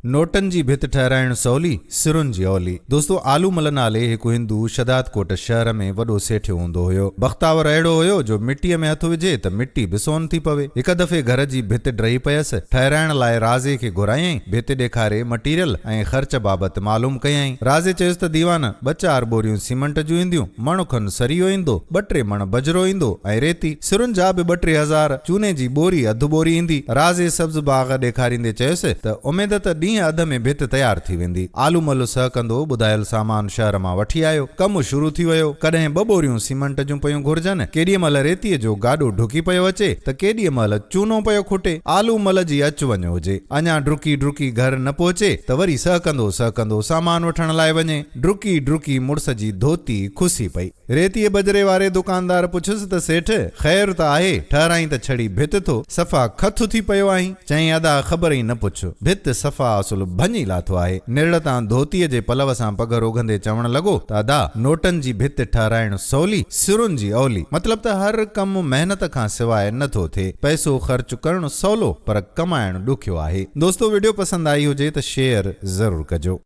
نوٽن جي ڀت ٺهرائڻ سولي، سرن جي اولي. دوستو آلو مل نالي هڪ هندو شھدادڪوٽ شهر ۾ وڏو سيٺيو هوندو هيو. بختاور اهڙو هيو جو مٽيء ۾ هٿ وجهي ته مٽي به سون ٿي پوي. هڪ دفعي گهر جي ڀت ڊهي پيس. ٺهرائڻ لاء رازي کي گهرايائين. ڀت ڏيکاري مٽيريل ۽ خرچ بابت معلوم ڪيائين. رازي چيس ته ديوان، ٻه چار ٻوريون سيمنٽ جون اينديون، مڻ کن سريو ايندو، ٻه ٽي مڻ بجرو ايندو ۽ ريتي. سرن جا به ٻه ٽي هزار، چوني جي ٻوري اڌ ٻوري ايندي. رازي سبز باغ ڏيکاريندي چيس ته اميد ته ڏينهن اڌ ۾ ڀت تيار ٿي ويندي. آلو مل سهڪندو ٻڌايل سامان شهر مان وٺي آيو. ڪم شروع ٿي ويو. ڪڏهن ٻه ٻوريون سيمنٽ جون پيون گهرجن، ڪيڏيء مهل ريتيء جو گاڏو ڍڪي پيو اچي ته ڪيڏيء مهل چونو پيو کٽي. آلو مل جي اچ وڃ هجي. اڃا ڊڪي ڊڪي گهر نه پهچي ته وري سهڪندو سهڪندو سامان وٺڻ لاء وڃي. ڊڪي ڊڪي مڙس جي ڌوتي کسي پئي. ريتيء بجري واري دڪاندار پڇيس ته سيٺ، خير ته آهي، ٺهرائين ته ڇڙي ڀت ٿو، صفا کٿ ٿي پيو آهين؟ چيائين ادا خبر ئي نه پڇ، ڀت صفا اصل ڀڃي لاٿو آهي. نرڙ تان ڌوتيء جي پلو سان پگهر اگهندي چوڻ لڳو ته ادا، نوٽن جي ڀت ٺهرائڻ سولي، سرن جي اولي. مطلب ته هر ڪم محنت کان سواء نه ٿو ٿئي. پئسو خرچ ڪرڻ سولو پر ڪمائڻ ڏکيو آهي. دوستو وڊيو پسند آئي هجي ته شيئر ضرور ڪجو.